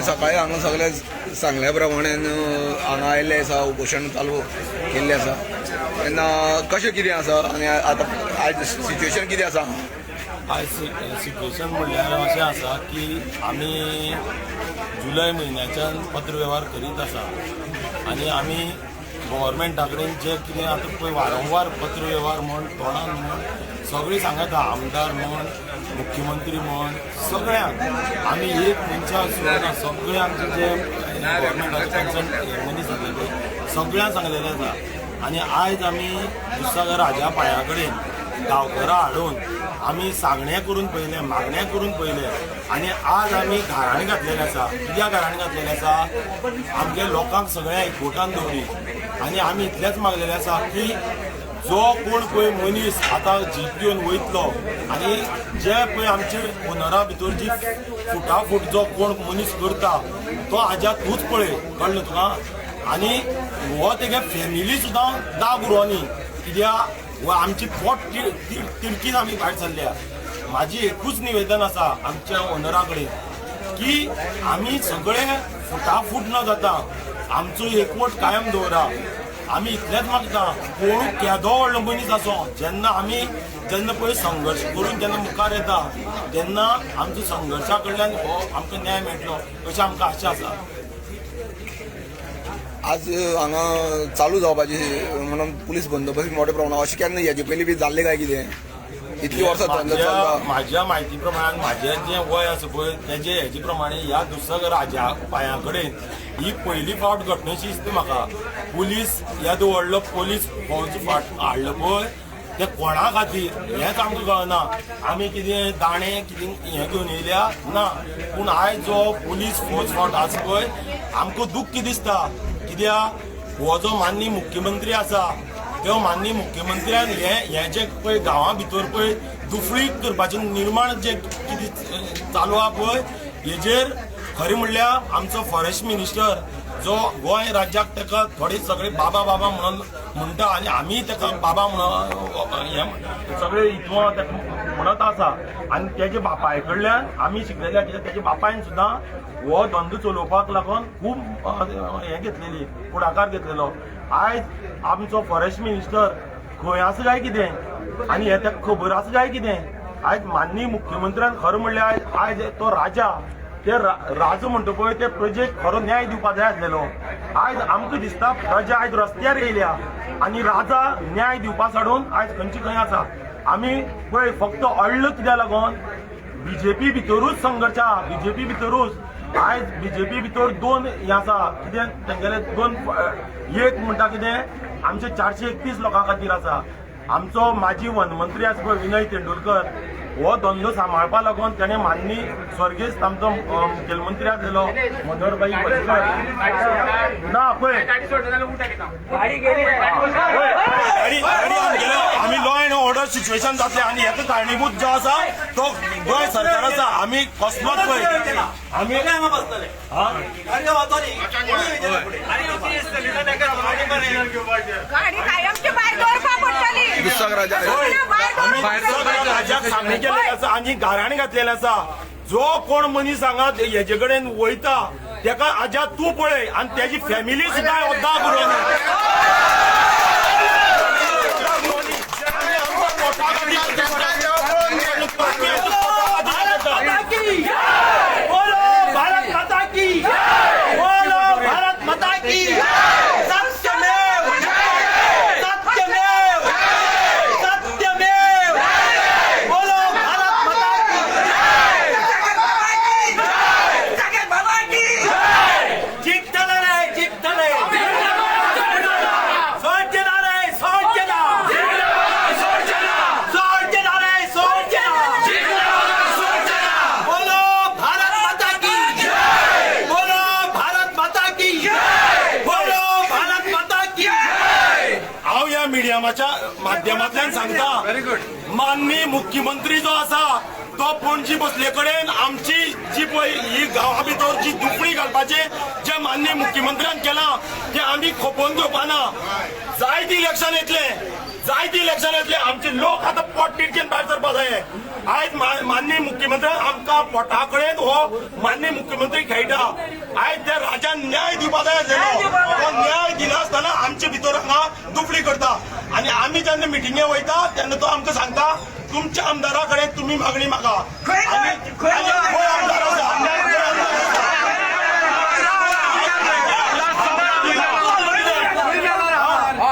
तुमी सकाळी हांगा सगळे सांगल्या प्रमाणे हांगा आयिल्ले आसा, उपोशण चालू केल्लें आसा तेन्ना कशें कितें आसा आनी आतां आयज सिच्युएशन कितें आसा? आयज सिट्युएशन म्हणल्यार अशें आसा की आमी जुलय म्हयन्याच्यान पत्रवेव्हार करीत आसा आनी आमी गव्हर्मेंटा कडेन जे कितें आतां पळय वारंवार पत्रवेव्हार म्हण, तोंडान म्हण, सगळीं सांगता, आमदार म्हण, मुख्यमंत्री म्हण, सगळ्यांक आमी एक मनशां सोडना. सगळे आमचे जे गव्हर्मेंटाचे कन्सर्न मनीस आसले पळय, सगळ्यांक सांगलेलें आसा. आनी आयज आमी दुधसागर राजा पाया कडेन गांवकरां हाडून आमी सांगणें करून पळयलें, मागणें करून पळयलें आनी आज आमी घाराणें घातलेलें आसा. कित्याक घाराणें घातलेलें आसा? आमगे लोकांक सगळ्या एकवटान दवरी आनी आमी इतलेंच मागलेलें आसा की जो कोण पळय मनीस आतां जीप घेवन वयतलो आनी जे पळय आमचे ओनरा भितर जी फुटाफूट जो कोण मनीस करता तो हाज्या तूंच पळय, कळ्ळें तुका? आनी हो तेगे फॅमिली सुद्दां दाग उरो न्ही, कित्याक हो आमची पोट तिडकीन आमी भायर सरल्या. म्हाजी एकूच निवेदन आसा आमच्या ओनरा कडेन की आमी सगळे फुटाफूट न जाता आमचो एकवट कायम दवरा. आमी इतलेंच मागता, कोण केदो व्हडलो मनीस आसो, जेन्ना आमी जेन्ना पळय संघर्श करून जेन्ना मुखार येता तेन्ना आमचो संघर्शा कडल्यान हो आमकां न्याय मेळटलो अशी आमकां आशा आसा. आज हांगा चालू जावपाची म्हणून पुलीस बंदोबस्त मोठ्या प्रमाणात अशें केन्ना हेजे पयलीं बी जाल्लें काय कितें? इतली वर्सां धंदो चल्ला. म्हाज्या म्हायती प्रमाण, म्हाजें जें वय आसा पळय तेजे हेजे प्रमाणे ह्या दुधसागर राजा पांया कडेन ही पयली फावट घटनाशी दिसता म्हाका. पुलीस येदो व्हडलो पुलीस फौज फाट हाडलो पळय ते कोणा खातीर हेंच आमकां कळना. आमी कितें दाणे कितें हें घेवन येयल्या ना, पूण आयज जो पुलीस फौज फावट आसा पळय आमकां दुख्ख दिसता, कित्याक हो जो माननीय मुख्यमंत्री आसा त्यो माननीय मुख्यमंत्र्यान हे हे जे पळय गांवा भितर पळय दुफळी करपाचें निर्माण जे कितें चालू आहा पळय हेजेर खरें म्हणल्यार आमचो फॉरेस्ट मिनिस्टर जो गोंय राज्याक ताका थोडे सगळे बाबा बाबा म्हणून म्हणटा आनी आमी ताका बाबा म्हणून हे सगळे हितू ताका म्हणत आसा आनी तेजे बापाय कडल्यान आमी शिकलेले, कित्याक तेजे बापायन सुद्दां हो धंदो चलोवपाक लागून खूब हें घेतलेली, फुडाकार घेतलेलो. आयज आमचो फॉरेस्ट मिनिस्टर खंय आसा काय कितें आनी हें ताका खबर आसा काय कितें? आयज माननीय मुख्यमंत्र्यान खरें म्हणल्यार आयज तो राजा, ते राजो म्हणटा पळय ते प्रजेक खरो न्याय दिवपाक जाय आसलेलो. आयज आमकां दिसता प्रजा आयज रस्त्यार येयल्या आनी राजा न्याय दिवपा साडून आयज खंयचे खंय आसा. आमी पळय फक्त अडलो कित्याक लागून बीजेपी भितरूच संघर्श आहा. बीजेपी भितरूच आयज बीजेपी भितर दोन हें आसा, कितें तेंगेले दोन, एक म्हणटा कितें आमचे 431 लोकां खातीर आसा. आमचो माजी वनमंत्री आसा पळय विनय तेंडुलकर, हो धंदो सांबाळपा लागून तेणें माननीय स्वर्गेस्त आमचो मुखेलमंत्री आसलेलो मनोहरभाई पर्रीकर ना पळय आमी लॉ एंड ऑर्डर सिच्युएशन जातलें आनी हेका कारणीभूत जो आसा तो गोंय सरकार आसा. आमी कसलोच पळय आमी गाडी कायमची भायर दवरपा पडटली. दुधसागर राजा आमी राज्याक सांगणी केल्लें आसा आनी गाराणें घातलेलें आसा. जो कोण मनीस हांगा हेजे कडेन वयता तेका आज्या तूं पळय आनी तेजी फॅमिली सुद्दां दाग उरना. बोलो भारत माता की, बोलो भारत माता की. सत्यमेव सत्यमेव सत्यमेव. बोलो भारत माता की. जिंकतले रे, जिंकतले. सोडचेना रे, सोडचेना. सोडचेना रे, सोडचेना. बोलो भारत माता की, बोलो भारत माता की, बोलो भारत माता की. हांव ह्या मिडियमाच्या माध्यमांतल्यान सांगता, माननीय मुख्यमंत्री जो आसा तो पणजी बसले कडेन आमची जी पळय ही गांवा भितर जी दुफळी घालपाचें जे माननीय मुख्यमंत्र्यान केलां तें आमी खपोवन घेवपा ना. जायती इलेक्शन येतले, जायती इलेक्शन येतले, आमचे लोक आतां पोट तिडकीन भायर सरपा जाय. आयज माननीय मुख्यमंत्र्यान आमकां आमकां पोटा कडेन हो माननीय मुख्यमंत्री खेळटा. आयज त्या राजान न्याय दिवपा जाय आसलेलो, तो न्याय दिनासतना आमचे भितर हांगा दुफळी करता. आनी आमी जेन्ना मिटिंगे वयता तेन्ना तो आमकां सांगता तुमच्या आमदारा कडेन तुमी मागणी मागा. आनी खंय आमदार आसा?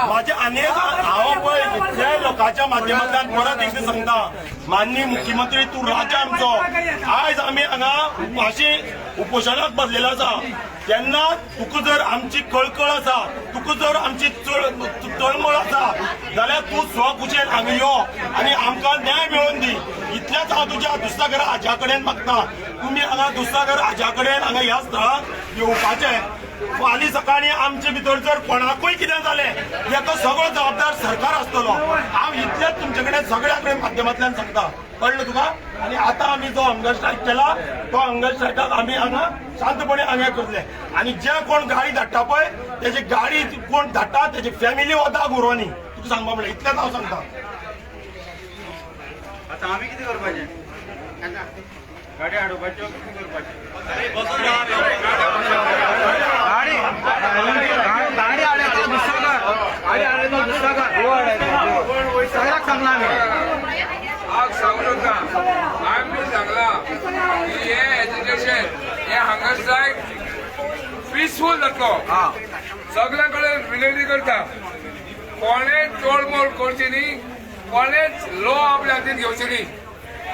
माझे अनेक हांव पळय इतल्या लोकांच्या माध्यमांतल्यान परत एकदां सांगता, माननीय मुख्यमंत्री तूं राजा आमचो. आयज आमी हांगा उपाशी उपोशणाक बसलेलो आसा तेन्ना तुका जर आमची कळकळ आसा, तुका जर आमची तळमळ आसा जाल्यार तूं स्वखुशेन हांगा यो आनी आमकां न्याय मेळोवन दी. इतल्याच हांव तुज्या दुधसागर हाज्या कडेन मागता, तुमी हांगा दुधसागर हाज्या कडेन हांगा ह्या स्थळाक येवपाचें. फाल्यां सकाळीं आमचे भितर जर कोणाकूय कितें जालें हेका सगळो जबाबदार सरकार आसतलो. हांव इतलेंच तुमचे कडेन सगळ्या कडेन माध्यमांतल्यान सांगता, कळ्ळें तुका? आनी आतां आमी जो हंगर स्ट्रायक केला तो हंगर स्ट्रायकाक आमी हांगा शांतपणे हांगा करतले. आनी जे कोण गाडी धाडटा पळय तेजी गाडी कोण धाडटा तेजी फॅमिली वता गुरवांनी, तुका सांगपा म्हणल्यार इतलेंच हांव सांगता. आतां आमी कितें करपाचें? गाडी हाडोवपाच्यो कितें करपाचें? गाडी हाडयता दुधसागर, गाडी हाडयता दुधसागर, सगळ्याक सांगला आमी. आज सांगू शकता आमी सांगला की हे एज्युकेशन हे हांगा स्ट्रायक पिसफूल जातलो. सगळ्या कडेन विनंती करता, कोणेच तोडमोड करची न्ही, कोणेच लॉ आपल्या हातीन घेवची न्ही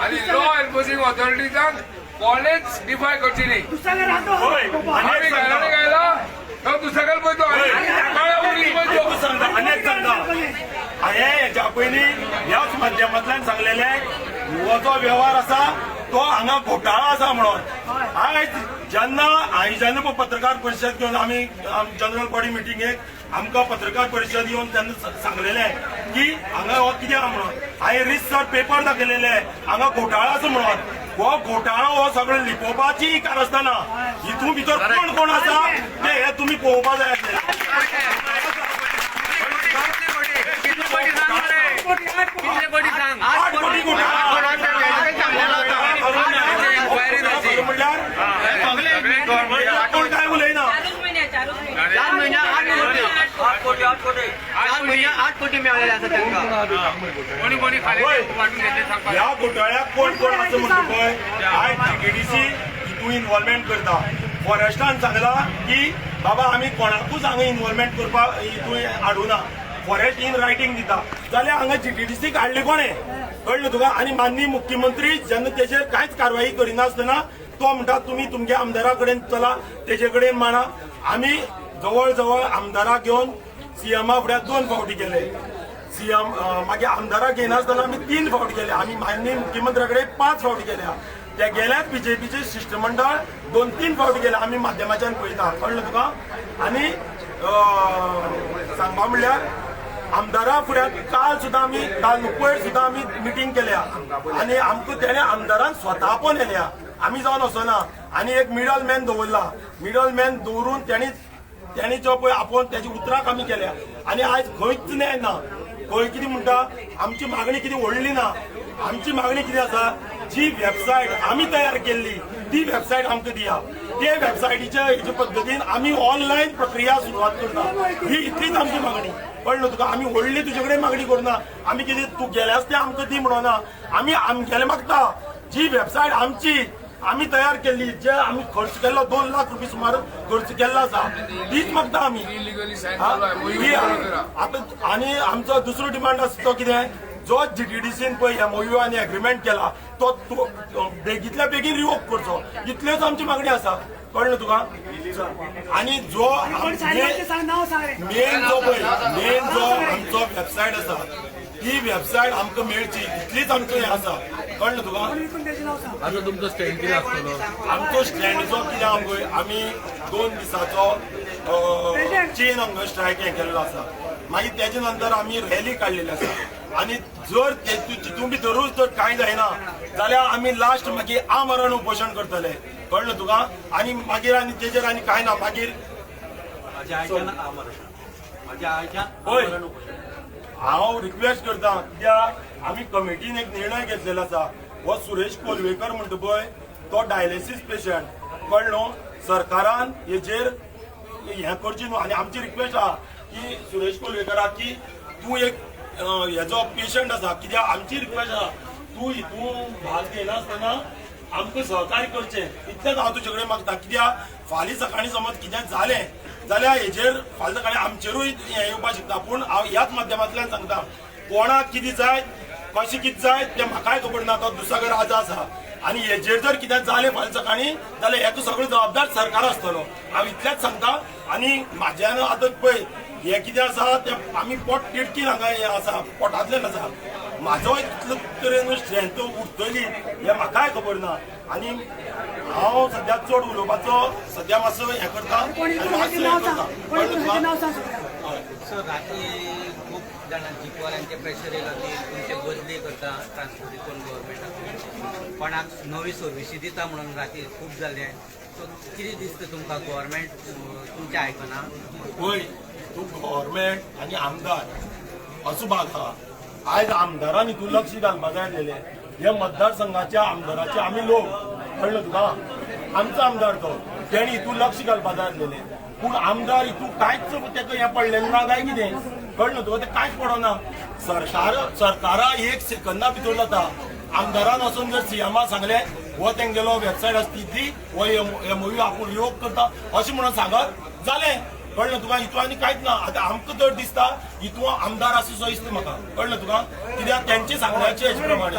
आनी लॉ एन्फोर्सिंग ऑथॉरिटीजांक कोणेच डिफाय करची न्ही. आमी घरांनी गायला तो दुसऱ्याकडे पळयतो आनी सांगता, आनी सांगता हांवें हेच्या पयलीं ह्याच माध्यमांतल्यान सांगलेलें हो जो वेव्हार आसा तो हांगा घोटाळा आसा म्हणून. आयज जेन्ना आयज पत्रकार परिशद घेवन आमी जनरल बॉडी मिटिंगेक आमकां पत्रकार परिशद येवन तेन्ना सांगलेलें की हांगा हो कितें आहा म्हणून. हांवें रिसर्च पेपर दाखयलेले हांगा घोटाळा आसा म्हणून. हो घोटाळो हो सगळो लिपोवपाची कारस्थाना, हितून भितर कोण कोण आसा ते हे तुमी पळोवपा जाय आसलें. 8 कोटी घोटाळा म्हणल्यार कोण काय उलयना. 4 म्हयन्याक 8 कोटी, 4 म्हयन्याक 8 कोटी मेळ्ळेले आसा तांकां. ह्या घोटाळ्याक कोण कोण आसा म्हणटा पळय, आयज जीटीडीसी हितून इन्वॉल्वमेंट करता. फॉरेस्टान सांगला की बाबा आमी कोणाकूच हांगा इन्वॉल्वमेंट करपाक हितून हाडुना, फॉरेस्ट इन रायटींग दिता जाल्यार हांगा जीटीडीसीक हाडले कोणें, कळ्ळें तुका? आनी माननीय मुख्यमंत्री जेन्ना तेजेर कांयच कारवाई करिनासतना तो म्हणटा तुमी तुमच्या आमदारा कडेन चला, तेजे कडेन मांडा. आमी जवळ जवळ आमदाराक घेवन सीएमा फुड्याक 2 फावटी गेले, सीएम मागीर आमदाराक घेयनासतना आमी 3 फावटी गेले, आमी माननीय मुख्यमंत्र्या कडेन 5 फावटी गेल्या. ते गेल्यात बीजेपीचे शिश्टमंडळ 2-3 फावटी गेले, आमी माध्यमाच्यान पळयता, कळ्ळें तुका? आनी सांगपा म्हणल्यार आमदारा फुड्याक काल सुद्दां आमी काल पयर सुद्दां आमी मिटींग केल्या आनी आमकां तेणे आमदारान स्वता आपोवन येल्या, आमी जावन वचना. आनी एक मिडल मॅन दवरला, मिडल मॅन दवरून तेणी जो पळय आपोवन तेजी उतराक आमी केल्या. आनी आयज खंयच न्याय ना. खंय कितें म्हणटा आमची मागणी कितें व्हडली ना. आमची मागणी कितें आसा, जी वेबसायट आमी तयार केल्ली ती वेबसायट आमकां दिया, ते वेबसायटीच्या हेजे पद्दतीन आमी ऑनलायन प्रक्रिया सुरवात करता, ही इतलीच आमची मागणी. कळ्ळें तुका? आमी व्हडली तुजे कडेन मागणी करुना, आमी कितें तूं गेल्यास तें आमकां दी म्हणना, आमी आमगेलें मागता. जी वेबसायट आमची आमी तयार केल्ली, जे आमी खर्च केल्लो 2 लाख रुपया सुमार खर्च केल्लो आसा, तीच मागता आमी. आतां आनी आमचो दुसरो डिमांड आसा तो कितें, जो जीटीडीसीन पळय एमओयू आनी एग्रीमेंट केला तो बेगींतल्या बेगीन रिवोक करचो, इतल्योच आमची मागणी आसा. कळ्ळें तुका? आनी जो मेन जो पळय मेन जो आमचो वेबसायट आसा ती वेबसायट आमकां मेळची, इतलीच आमचें हें आसा. कळ्ळें तुका? आतां तुमचो स्टँड कितें आसतलो? आमचो स्टँड जो कितें आहा पळय, आमी 2 दिसाचो चेन हंगर स्ट्रायक हें केल्लो आसा. मागीर तेजे नंतर आमी रॅली काडलेली आसा. आनी जर तितून भितरूच जर कांय जायना जाल्यार आमी लास्ट मागीर आमरण उपोशण करतले. कळ्ळें तुका? आनी मागीर आनी तेजेर आनी कांय ना. मागीर हय हांव रिक्वेस्ट करता, कित्याक आमी कमिटीन एक निर्णय घेतलेलो आसा. हो सुरेश कोलवेकर म्हणटा पळय तो डायलिसीस पेशंट कळ्ळें न्हू. सरकारान हेजेर हें करचें न्हू. आनी आमची रिक्वेस्ट आहा की सुरेश कोलवेकराक की तूं एक हेजो पेशंट आसा, कित्याक आमची रिक्वेस्ट आहा तूं हितून भाग घेनासतना आमकां सहकार्य करचें, इतलेंच हांव तुजे कडेन मागता. कित्याक फाल्यां सकाळीं समज कितें जालें जाल्यार हेजेर फाल्यां सकाळीं आमचेरूय हें येवपाक शकता. पूण हांव ह्याच माध्यमांतल्यान सांगता, कोणाक कितें जाय कशें कितें जाय तें म्हाकाय खबर ना. तो दुसरो राजा आसा आनी हेजेर जर कितें जालें फाल्यां सकाळीं जाल्यार हेका सगळो जबाबदार सरकार आसतलो. हांव इतलेंच सांगता. आनी म्हाज्यान आतां पळय हें कितें आसा तें आमी पोट तिडकीन हांगा हें आसा, पोटांतल्यान आसा. म्हाजो इतलो तरेन स्ट्रेंथ उरतली हें म्हाकाय खबर ना. आनी हांव सद्या चड उलोवपाचो सद्या मातसो हें करता. सर, राती खूब जाणां जीपवाल्यांचे प्रेशर येयला की तुमचे बदली करता ट्रान्सपोर्टी कोण गव्हर्मेंटाक कोणाक नवी सर्विसी दिता म्हणून राती खूब जाले. सो कितें दिसता तुमकां गव्हर्मेंट तुमचें आयकना? पळय, तूं गव्हर्मेंट आनी आमदार असो भाग आहा. आयज आमदारान हितून लक्ष घालपा जाय आसलेलें. हे मतदारसंघाच्या आमदाराचे आमी लोक, कळ्ळें तुका, आमचो आमदार तो, तेणी हितून लक्ष घालपा जाय आसलेलें. पूण आमदार हितून कांयच तेका हें पडलेलें ना काय कितें, कळ्ळें तुका, तें कांयच पडना. सरकारा एक सेकंदा भितर जाता. आमदारान वचून जर सीएमा सांगलें हो तेंगेलो वेबसायट आसती ती हो एमओयू आपूण रिवोक करता अशें म्हणून सांगत जालें, कळ्ळें तुका. हितून आनी कांयच ना. आतां आमकां तर दिसता हितून आमदार आसा सो दिसता म्हाका, कळ्ळें तुका, कित्याक तेंचे सांगण्याचे हेजे प्रमाणे,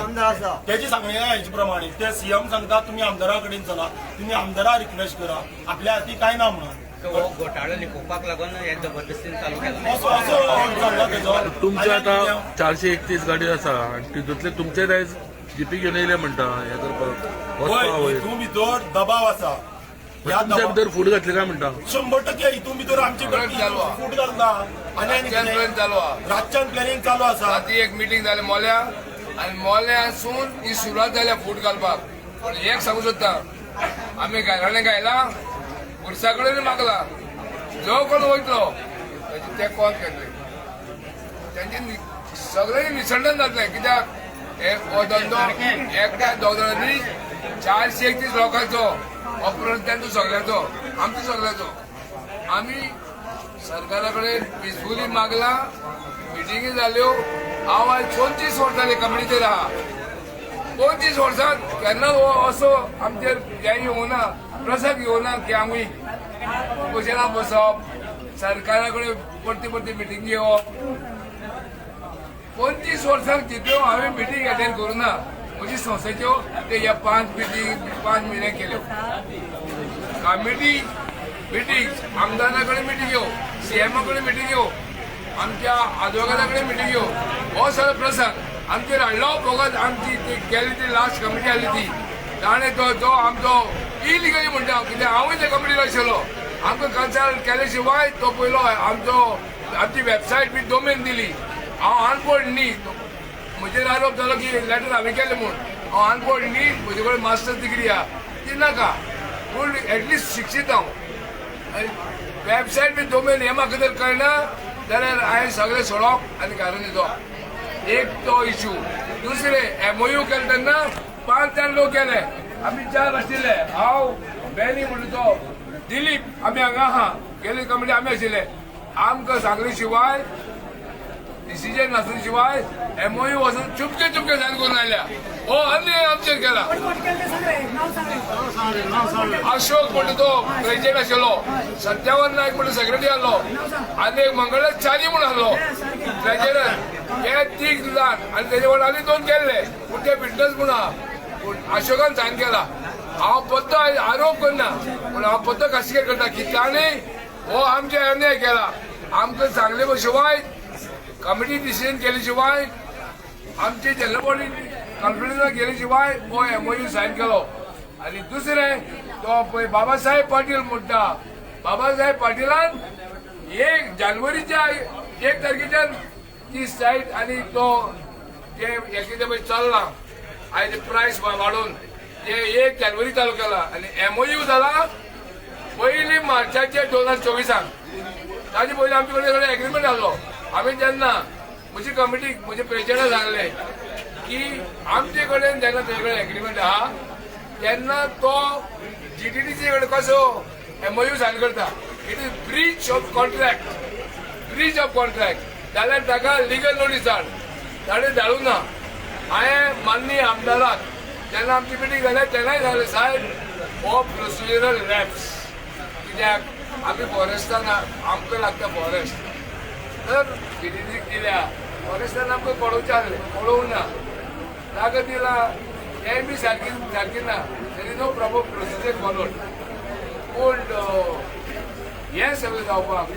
तेजे सांगण्या हेजे प्रमाणे ते सीएम सांगता तुमी आमदारा कडेन चला, तुमी आमदारा रिक्वेस्ट करा, आपल्या हाती कांय ना म्हणून. हो घोटाळो लिपोवपाक लागून हे जबरदस्तीन चालू केला असो असो चल्ला तेजो. तुमचे आता 431 गाडी आसा आनी तितूंतले तुमचे दायज जीपी घेवन येयले म्हणटा हें करपाक हय, हितून भितर दबाव आसा. ह्या तुमच्या भितर फूट घातली काय म्हणटा? 100% हितून भितर आमचे फूट घालता. आनी रातच्यान प्लॅनिंग चालू आसा. राती एक मिटींग जाली मोल्या आनी मोल्यासून ही सुरवात जाल्या फूट घालपाक. पूण एक सांगू सोदता, आमी गायराणे गायला पुरसा कडेन मागला, जो कोण वयतलो तेजे ते कॉल केल्ले, तेंचे सगळ्यांनी निसंडन जातलें. कित्याक हे हो धंदो एकट्या दोग जाणांनी 431 लोकांचो ऑपरेशन तेंचो सगळ्याचो, आमचो सगळ्याचो. आमी सरकारा कडेन पिसफुली मागला, मिटिंगी जाल्यो. हांव आयज 25 वर्सां कमिटीचेर आहा. 25 वर्सां केन्ना हो असो आमचेर हें येवना, प्रसंग येवना की आमी उपोशणाक बसप, सरकारा कडेन परती परती मिटिंग घेवप. 25 वर्सांक जितल्यो हांवें मिटींग अटेंड करूं ना म्हजी संस्थेच्यो, ते ह्या 5 मिटींग 5 म्हयने केल्यो. कमिटी मिटींग, आमदारा कडेन मिटींग घेवप, सीएमा कडेन मिटींग घेवप, आमच्या आदवोगादा कडेन मिटींग घेवप, हो सगळो प्रसंग आमचेर हाडलो. फकत आमची ती केली ती लास्ट कमिटी आसली ती ताणें तो जो आमचो इलिगली म्हणटा हांव, कित्याक हांवूय त्या कमिटीर आशिल्लो. आमकां कन्सल्ट केले शिवाय तो पयलो आमचो आमची वेबसायट बी डोमेन दिली. हांव अनपड न्ही, म्हजेर आरोप जालो की लेटर हांवें केलें म्हूण. हांव अनपड न्ही, म्हजे कडेन मास्टर्स डिग्री आहा ती नाका, पूण एटलिस्ट शिक्षीत हांव. वेबसायट बी डोमेन हें म्हाका जर कळना जाल्यार हांवें सगळें सोडप आनी घालून दितलो. एक तो इशू. दुसरें एमओयू केलें तेन्ना 5 जाण लोक गेले, आमी 4 आशिल्ले, हांव बेनी म्हणटा तो दिलीप, आमी हांगा आहा गेले कमिटी आमी आशिल्ले. आमकां सांगले शिवाय डिसिजन नासले शिवाय एमओयू वचून चुपके चुपके सायन करून आयल्या. हो अन्याय आमचेर केला. अशोक म्हणटा तो प्रेजिडेंट आशिल्लो, सत्यावन नायक म्हणटा सेक्रेटरी आसलो, आनी एक मंगळार च्यारी म्हूण आसलो ट्रेजरर. हे 3 जाण आनी तेजे वांगडा आनी 2 केल्ले, पूण ते विटनस म्हूण आहा. पूण अशोकान सायन केला. हांव पत्तो आरोप करना, पूण हांव पत्तो खासगेर करता की ताणें हो आमचे अन्याय केला. आमकां सांगले शिवाय, कमिटी डिसिजन केले शिवाय, आमची जनरल बॉडी कॉन्फरन्साक गेले शिवाय हो एमओयू सायन केलो. आनी दुसरें तो पळय बाबासाहेब पाटील म्हणटा, बाबासाहेब पाटिलान 1 जानेवारीच्या 1 तारखेच्यान ती सायट आनी तो ते हें कितें पळय चल्लां आयज प्रायस वाडोवन ते 1 जानेवारी चालू केला आनी एमओयू जाला 1 मार्चाचे 2024. ताजे पयलीं आमचे कडेन सगळें एग्रीमेंट जाल्लो. आमी जेन्ना म्हजी कमिटीक म्हजे प्रेजिडेंटान सांगलें की आमचे कडेन जेन्ना तेजे कडेन एग्रीमेंट आहा तेन्ना तो जीटीडीसी कडेन कसो एमओयू सायन करता. It is breach of contract, breach of contract जाल्यार ताका लिगल नोटीस धाड. ताणें धाडूं ना. हांवें माननीय आमदाराक जेन्ना आमची मिटींग जाल्या तेन्नाय सांगलें, साहेब हो प्रोसिजरल लॅप्स, कित्याक आमी फॉरेस्टान आमकां लागता फॉरेस्ट, तर जीटीडीसीक दिल्या फॉरेस्टान आमकां पळोवचें आसलें, पळोवंक ना. ताका दिला तें बी सारकी सारकी ना. There is no proper procedure followed. पूण हें सगळें जावपाक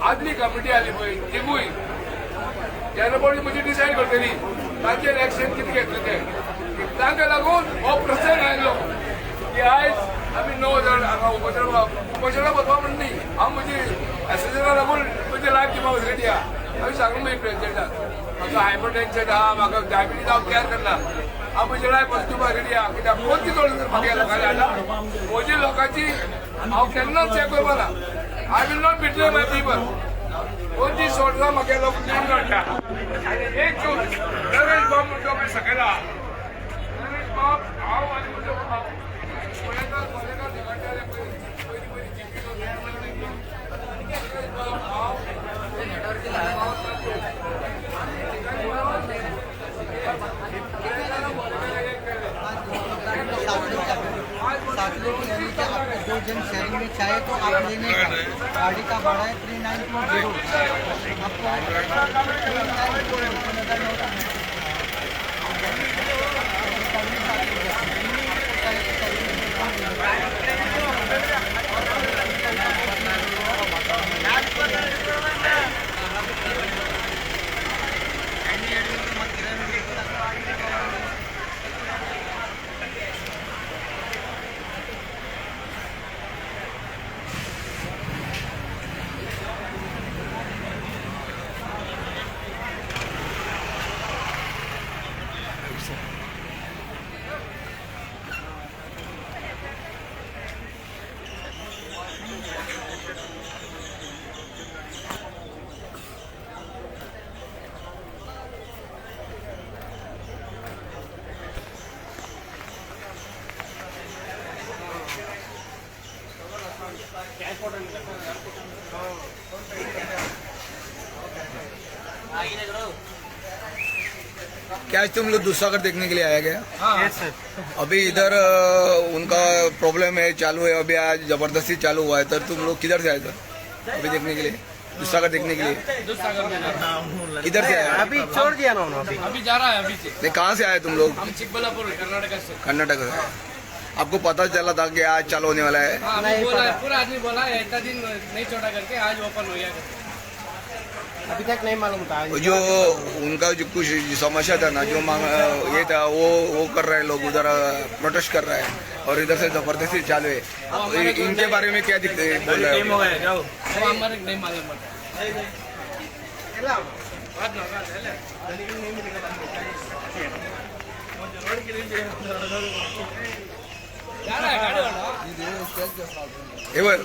आदली कमिटी आली पळय तिगूय जेन्ना पळय म्हजी डिसायड करतली तांचेर एक्शन कितें घेतलें तें. तांकां लागून हो प्रसंग आयलो की आयज आमी 9 जाण हांगा उपोशणाक वचपा म्हण न्ही, हांव म्हजी एसोसिएशना लागून म्हजी लायफ दिवपाक रेडी आहा. हांवें सांगूं म्हजी प्रेजिडेंटाक म्हाका हायपर टेन्शन आहा, म्हाका डायबिटीज, हांव कॅर करना, हांव म्हजी लायफ दिवपाक रेडी आहा. कित्याक कोणती जोड म्हाका लोकांनी हाडला म्हजी लोकांची हांव केन्नाच चॅक करपा ना. I will not betray my people. कोणती सोडला म्हाका लोक निवडून हाडटा. आनी एक जून नरेश बाब म्हणटा पळय सकयला नरेश बाब, हांव आनी म्हजो भाव गोळेकार गोळेकार झगडटाले पळय पयलीं पयलीं जिपी नरेश बाब हांव आपको दो जन शेयरिंग में चाहे तो आप लेने का गाड़ी का भाड़ा है 3920, आपको 3920. क्या तुम लोग दूसरा देखने के लिए आया गया? Yes sir. अभी इधर उनका प्रॉब्लम है, चालू है, अभी आज जबरदस्ती चालू हुआ है, तो तुम लोग किधर से आए थे अभी देखने के लिए? दूसरा देखने के लिए किधर से आए? अभी छोड़ दिया ना उन्होंने, अभी जा रहा है अभी से। नहीं, कहाँ से आए तुम लोग? हम चिकबल्लापुर कर्नाटक से। कर्नाटक से। आपको पता चला था कि आज चालू होने वाला है? हाँ, अभी बोला है, पूरा आदमी बोला है इतना दिन नहीं छोड़ा करके आज ओपन हो गया करके। अभी तक नहीं मालूम था। जो उनका जो कुछ समस्या था ना, जो मांग ये था, वो कर रहे हैं लोग, उधर प्रोटेस्ट कर रहे हैं और इधर से जबरदस्ती चालू है। इनके बारे में क्या दिखते बोल रहे हो? वो हमारे नहीं मालूम पड़ता। जा रहा है गाड़ी वाला। ये बोल।